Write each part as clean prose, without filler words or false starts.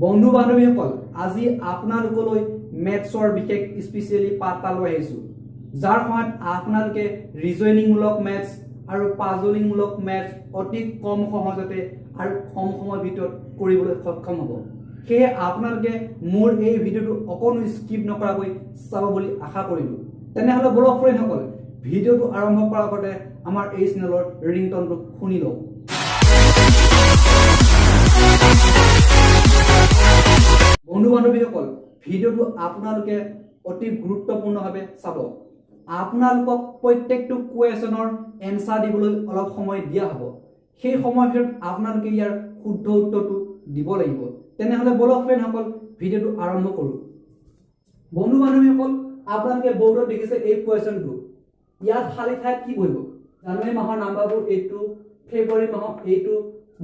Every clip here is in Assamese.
বন্ধু বান্ধৱীসকল, আজি আপোনালোকলৈ মেথছৰ বিশেষ স্পেচিয়েলি পাঠ এটা লৈ আহিছোঁ, যাৰ সহায়ত আপোনালোকে ৰিজনিংমূলক মেথছ আৰু পাজলিংমূলক মেথছ অতি কম সহজতে আৰু কম সময়ৰ ভিতৰত কৰিবলৈ সক্ষম হ'ব। সেয়ে আপোনালোকে মোৰ এই ভিডিঅ'টো অকণো স্কিপ নকৰাকৈ চাব বুলি আশা কৰিলোঁ। তেনেহ'লে বলক ফ্ৰেণ্ডসকল, ভিডিঅ'টো আৰম্ভ কৰাৰ আগতে আমাৰ এই চেনেলৰ ৰিংটনটো শুনি লওক। বন্ধু বান্ধৱীসকল, ভিডিঅ'টো আপোনালোকে অতি গুৰুত্বপূৰ্ণভাৱে চাব। আপোনালোকক প্ৰত্যেকটো কুৱেশ্যনৰ এনচাৰ দিবলৈ অলপ সময় দিয়া হ'ব। সেই সময়ৰ ভিতৰত আপোনালোকে ইয়াৰ শুদ্ধ উত্তৰটো দিব লাগিব। তেনেহ'লে বলক ফ্ৰেণ্ডসকল, ভিডিঅ'টো আৰম্ভ কৰোঁ। বন্ধু বান্ধৱীসকল, আপোনালোকে বৰ্ডত দেখিছে এই কুৱেশ্যনটো। ইয়াত খালী ঠাইত কি বহিব? জানুৱাৰী মাহৰ নাম্বাৰবোৰ এইটো, ফেব্ৰুৱাৰী মাহৰ এইটো,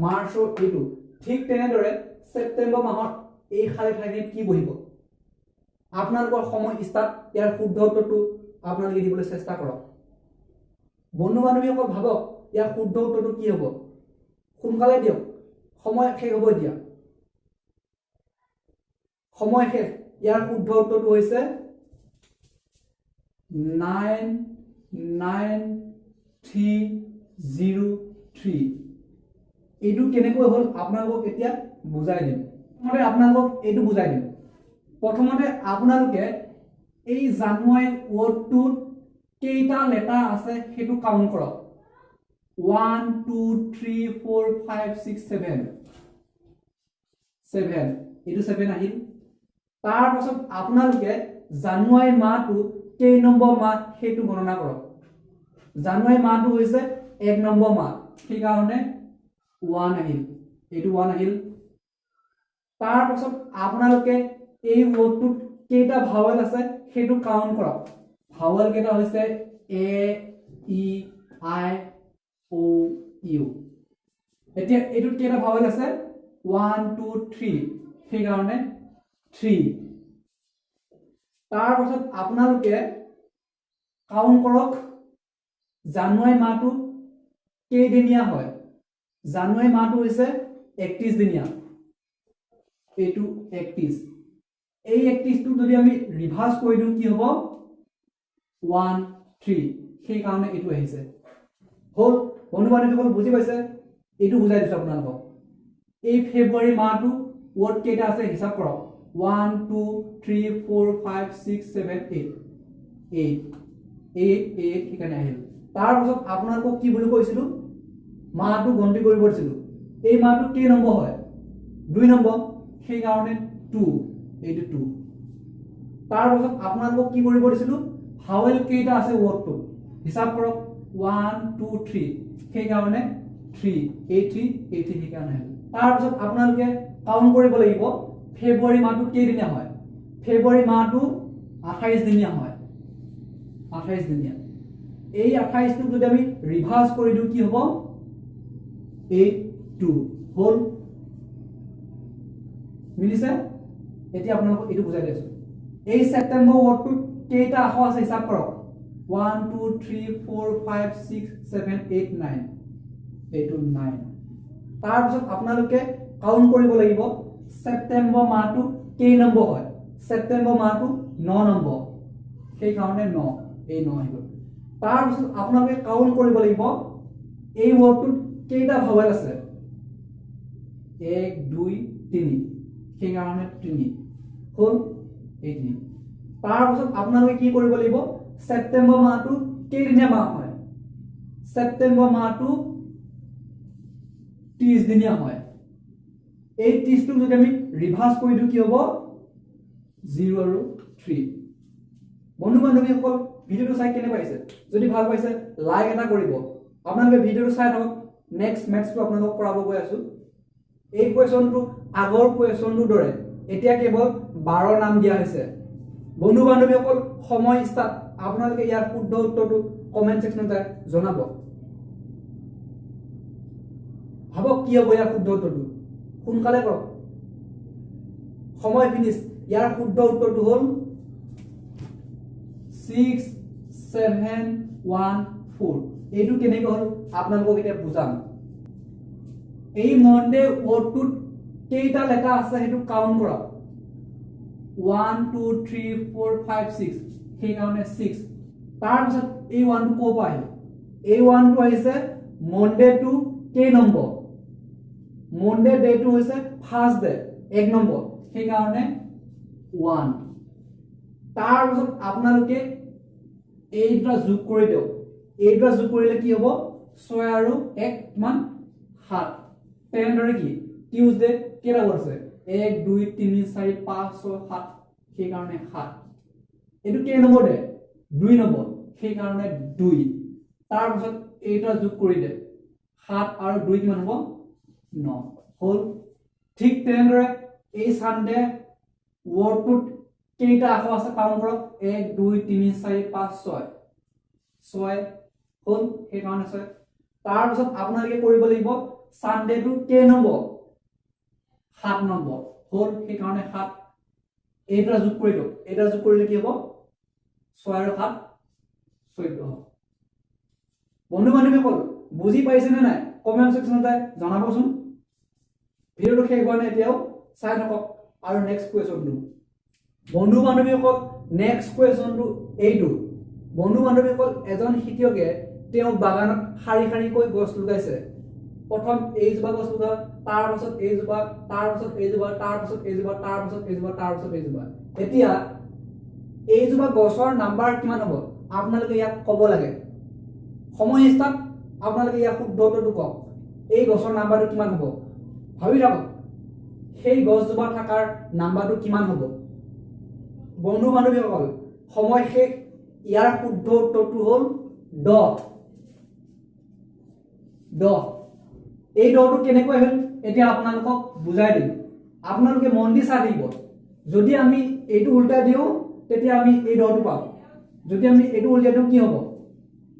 মাৰ্চৰ এইটো, ঠিক তেনেদৰে ছেপ্টেম্বৰ মাহৰ এই খালী ঠাইখিনিত কি বহিব? আপোনালোকৰ সময় ষ্টাৰ্ট। ইয়াৰ শুদ্ধ উত্তৰটো আপোনালোকে দিবলৈ চেষ্টা কৰক। বন্ধু বান্ধৱীসকল, ভাবক ইয়াৰ শুদ্ধ উত্তৰটো কি হ'ব। সোনকালে দিয়ক, সময় শেষ হ'ব এতিয়া। সময় শেষ। ইয়াৰ শুদ্ধ উত্তৰটো হৈছে 99303। এইটো কেনেকৈ হ'ল আপোনালোকক এতিয়া বুজাই দিম। প্ৰথমতে আপোনালোকক এইটো বুজাই দিম। প্ৰথমতে আপোনালোকে এই জানুৱাৰী ৱৰ্ডটোত কেইটা লেটাৰ আছে সেইটো কাউণ্ট কৰক। 1, 2, 3, 4, 5, 6, 7, 7, এইটো 7 আহিল। তাৰপাছত আপোনালোকে জানুৱাৰী মাহটো কেই নম্বৰ মাহ সেইটো গণনা কৰক। জানুৱাৰী মাহটো হৈছে 1 নম্বৰ মাহ, সেইকাৰণে 1 আহিল, এইটো 1 আহিল। তাৰপাছত আপোনালোকে এই ৱৰ্ডটোত কেইটা ভাৱেল আছে সেইটো কাউণ্ট কৰক। ভাৱেল কেইটা হৈছে এ, ই, আই, অ', ইউ। এতিয়া এইটোত কেইটা ভাৱেল আছে? 1, 2, 3, সেইকাৰণে 3। তাৰপাছত আপোনালোকে কাউণ্ট কৰক জানুৱাৰী মাহটো কেইদিনীয়া হয়। জানুৱাৰী মাহটো হৈছে 31 দিনীয়া, এইটো 31। এই 31টো যদি আমি ৰিভাৰ্চ কৰি দিওঁ কি হ'ব? 1, 3, সেইকাৰণে এইটো আহিছে। হ'ল বন্ধু বান্ধৱীসকল, বুজি পাইছে? এইটো বুজাই দিছোঁ আপোনালোকক। এই ফেব্ৰুৱাৰী মাহটো ৱৰ্ড কেইটা আছে হিচাপ কৰক। 1, 2, 3, 4, 5, 6, 7, 8, 8, 8, 8, সেইকাৰণে আহিল। তাৰপাছত আপোনালোকক কি বুলি কৈছিলোঁ? মাহটো গন্তি কৰিব দিছিলোঁ। এই মাহটো কেই নম্বৰ হয়? 2 নম্বৰ, সেইকাৰণে 2, এইটো 2। তাৰপাছত আপোনালোকক কি কৰিব দিছিলোঁ? ভাৱেল কেইটা আছে ৱৰ্ডটোত হিচাপ কৰক। 1, 2, 3, সেইকাৰণে 3, এই 3, এই 3, সেইকাৰণে আহিল। তাৰপাছত আপোনালোকে কাউণ্ট কৰিব লাগিব ফেব্ৰুৱাৰী মাহটো কেইদিনীয়া হয়। ফেব্ৰুৱাৰী মাহটো 28 দিনীয়া হয়, 28 দিনীয়া। এই 28টোক যদি আমি ৰিভাৰ্চ কৰি দিওঁ কি হ'ব? 8, 2 হ'ল। মিলিছে? এতিয়া আপোনালোকক এইটো বুজাই দি আছো। এই ছেপ্টেম্বৰ ৱৰ্ডটোত কেইটা আখৰ আছে হিচাপ কৰক। 1, 2, 3, 4, 5, 6, 7, 8, 9, এইটো 9। তাৰপিছত আপোনালোকে কাউণ্ট কৰিব লাগিব ছেপ্টেম্বৰ মাহটো কেই নম্বৰ হয়। ছেপ্টেম্বৰ মাহটো 9 নম্বৰ, সেইকাৰণে 9, এই 9 আহি গ'ল। তাৰপিছত আপোনালোকে কাউণ্ট কৰিব লাগিব এই ৱৰ্ডটোত কেইটা ভাৱেল আছে। 1, 2, 3, সেইকাৰণে 3 হ'ল, এই 3। তাৰপাছত আপোনালোকে কি কৰিব লাগিব? ছেপ্টেম্বৰ মাহটো কেইদিনীয়া মাহ হয়? ছেপ্টেম্বৰ মাহটো 30 দিনীয়া হয়। এই 30টোক যদি আমি ৰিভাৰ্চ কৰি দিওঁ কি হ'ব? 0 আৰু 3। বন্ধু বান্ধৱীসকল, ভিডিঅ'টো চাই কেনে পাইছে? যদি ভাল পাইছে লাইক এটা কৰিব। আপোনালোকে ভিডিঅ'টো চাই থাকক, নেক্সট মেথছটো আপোনালোকক কৰাব গৈ আছো। এই কুৱেশ্যনটো আগৰ কুৱেশ্যনটোৰ দৰে এতিয়া কেৱল 12 নাম দিয়া হৈছে। বন্ধু বান্ধৱীসকল, সময় ষ্টাৰ্ট। আপোনালোকে ইয়াৰ শুদ্ধ উত্তৰটো কমেণ্ট ছেকশ্যনত জনাব। ভাবক কি হ'ব ইয়াৰ শুদ্ধ উত্তৰটো, সোনকালে কৰক, সময় ফিনিছ। ইয়াৰ শুদ্ধ উত্তৰটো হ'ল 6, 7, 1, 4। এইটো কেনেকৈ হ'ল আপোনালোকক এতিয়া বুজাম। এই মনডে ৱৰ্ডটোত কেইটা লেটাৰ আছে সেইটো কাউণ্ট কৰক। 1 2 3 4 5 6, সেইকাৰণে 6। তাৰপিছত এই 1টো ক'ৰ পৰা আহিল? এই 1টো আহিছে মনডে টু কেই নম্বৰ? মনডে ডেটো হৈছে ফাৰ্ষ্ট ডে, 1 নম্বৰ, সেইকাৰণে 1। তাৰপিছত আপোনালোকে এই দুটা যোগ কৰি দিয়ক। এই দুটা যোগ কৰিলে কি হ'ব? 6 আৰু 1 মান 7। তেনেদৰে কি টিউজডে কেইটা ৱৰ্ড আছে? 1 2 3 4 5 6 7, সেইকাৰণে 7। এইটো কেই নম্বৰ ডে? 2 নম্বৰ, সেইকাৰণে 2। তাৰপিছত এইটা যোগ কৰি দে, 7 আৰু 2 কিমান হ'ব? 9 হ'ল। ঠিক তেনেদৰে এই চানডে ৱৰ্ডটোত কেইটা আখৰ আছে কাউণ্ট কৰক। 1 2 3 4 5 6, 6 হ'ল, সেইকাৰণে 6। তাৰপিছত আপোনালোকে কৰিব লাগিব চানডেটো কেই নম্বৰ? 7 নম্বৰ হ'ল, সেইকাৰণে 7। এইটা যোগ কৰি দিয়ক। এইটা যোগ কৰিলে কি হ'ব? 6 আৰু 7 14 হ'ব। বন্ধু বান্ধৱীসকল, বুজি পাইছেনে নাই? কমেণ্ট ছেকশ্যনতে জনাবচোন। ভিডিঅ'টো শেষ হোৱা নাই এতিয়াও, চাই থাকক আৰু নেক্সট কুৱেশ্যনটো। বন্ধু বান্ধৱীসকল, নেক্সট কুৱেশ্যনটো এইটো। বন্ধু বান্ধৱীসকল, এজন খেতিয়কে তেওঁ বাগানত শাৰী শাৰীকৈ গছ লগাইছে। প্ৰথম এইজোপা গছ লগা, তাৰ পাছত এইজোপা, তাৰ পাছত এইজোপা, তাৰ পাছত এইজোপা, তাৰ পাছত এইজোপা, তাৰ পাছত এইজোপা। এতিয়া এইজোপা গছৰ নাম্বাৰ কিমান হ'ব আপোনালোকে ইয়াক ক'ব লাগে। সময় ষ্টাৰ্ট, আপোনালোকে ইয়াক শুদ্ধ উত্তৰটো কওক। এই গছৰ নাম্বাৰটো কিমান হ'ব? ভাবি থাকক, সেই গছজোপা থকাৰ নাম্বাৰটো কিমান হ'ব? বন্ধু বান্ধৱীসকল, সময় শেষ। ইয়াৰ শুদ্ধ উত্তৰটো হ'ল 10। 10। এই 10টো কেনেকৈ আহিল এতিয়া আপোনালোকক বুজাই দিম, আপোনালোকে মন দি চাই থাকিব। যদি আমি এইটো উল্টাই দিওঁ তেতিয়া আমি এই 10টো পাম। যদি আমি এইটো উল্টাই দিওঁ কি হ'ব?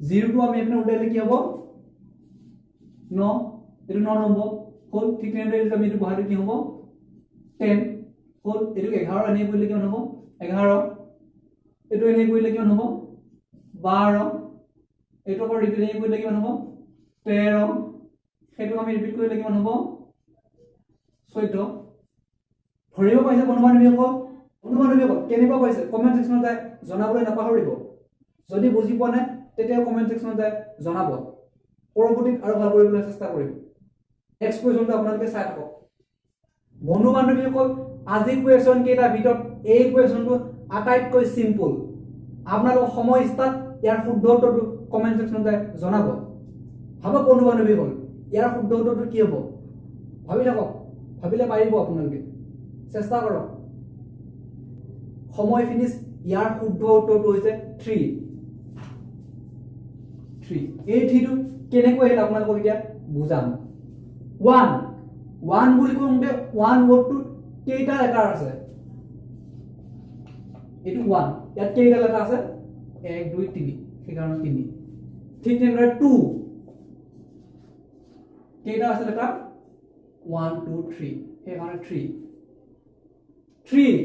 0টো আমি এইপিনে উল্টাই দিলে কি হ'ব? 9, এইটো 9 নম্বৰ হ'ল। ঠিক তেনেদৰে যদি আমি এইটো বহাই দিওঁ কি হ'ব? 10 হ'ল। এইটোক 11 এনেই কৰিলে কিমান হ'ব? 11। এইটো এনেই কৰিলে কিমান হ'ব? 12। এইটো আকৌ ৰিপিট এনেই কৰিলে কিমান হ'ব? 13। সেইটোক আমি ৰিপিট কৰিলে কিমান হ'ব? 14। ধৰিব পাৰিছে বন্ধু বান্ধৱীসকল? বন্ধু বান্ধৱীসকল, কেনেকুৱা পাইছে কমেণ্ট ছেকশ্যনত যাই জনাবলৈ নাপাহৰিব। যদি বুজি পোৱা নাই তেতিয়া কমেণ্ট ছেকশ্যনত যাই জনাব, পৰৱৰ্তীত আৰু ভাল কৰিবলৈ চেষ্টা কৰিম। নেক্সট কুৱেশ্যনটো আপোনালোকে চাই থাকক। বন্ধু বান্ধৱীসকল, আজি কুৱেশ্যন কেইটাৰ ভিতৰত এই কুৱেশ্যনটো আটাইতকৈ চিম্পুল। আপোনালোক সময় ষ্টাৰ্ট, ইয়াৰ শুদ্ধ উত্তৰটো কমেণ্ট ছেকশ্যনত যাই জনাব। ভাবক বন্ধু বান্ধৱীসকল, ইয়াৰ শুদ্ধ উত্তৰটো কি হ'ব? ভাবি থাকক, ভাবিলে পাৰিব আপোনালোকে, চেষ্টা কৰক। সময় ফিনিছ। ইয়াৰ শুদ্ধ উত্তৰটো হৈছে 3। 3। এই 3টো কেনেকৈ আহিল আপোনালোকক এতিয়া বুজাম। 1, 1 বুলি কওঁতে 1 ৱৰ্ডটোত কেইটা লেটাৰ আছে? এইটো 1, ইয়াত কেইটা লেটাৰ আছে? 1 2 3, সেইকাৰণে 3। ঠিক তেনেদৰে 2 কেইটা আছে লেটাৰ? 1 2 3, সেইকাৰণে 3। 3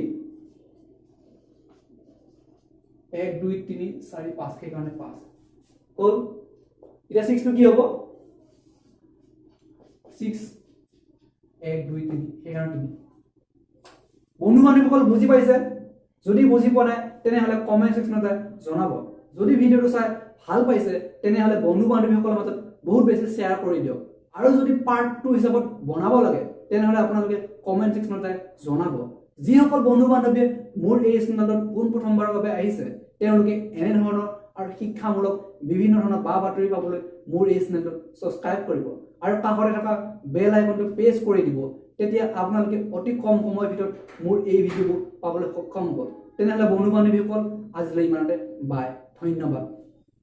1 2 3 4 5, সেইকাৰণে 5 হ'ল। এতিয়া 6টো কি হ'ব? 6 1 2 3, সেইকাৰণে 3। বন্ধু বান্ধৱীসকল, বুজি পাইছে? যদি বুজি পোৱা নাই তেনেহ'লে কমেণ্ট ছেকশ্যনতে জনাব। যদি ভিডিঅ'টো চাই ভাল পাইছে তেনেহ'লে বন্ধু বান্ধৱীসকলৰ মাজত বহুত বেছি শ্বেয়াৰ কৰি দিয়ক। আৰু যদি পাৰ্ট 2 হিচাপত বনাব লাগে তেনেহ'লে আপোনালোকে কমেণ্ট ছেকশ্যনতে জনাব। যিসকল বন্ধু বান্ধৱীয়ে মোৰ এই চেনেলত পোনপ্ৰথমবাৰৰ বাবে আহিছে তেওঁলোকে এনেধৰণৰ আৰু শিক্ষামূলক বিভিন্ন ধৰণৰ বা বাতৰি পাবলৈ মোৰ এই চেনেলটো ছাবস্ক্ৰাইব কৰিব আৰু কাষতে থকা বেল আইকনটো প্ৰেছ কৰি দিব। তেতিয়া আপোনালোকে অতি কম সময়ৰ ভিতৰত মোৰ এই ভিডিঅ'বোৰ পাবলৈ সক্ষম হ'ব। তেনেহ'লে বন্ধু বান্ধৱীসকল, আজিলৈ ইমানতে, বাই, ধন্যবাদ।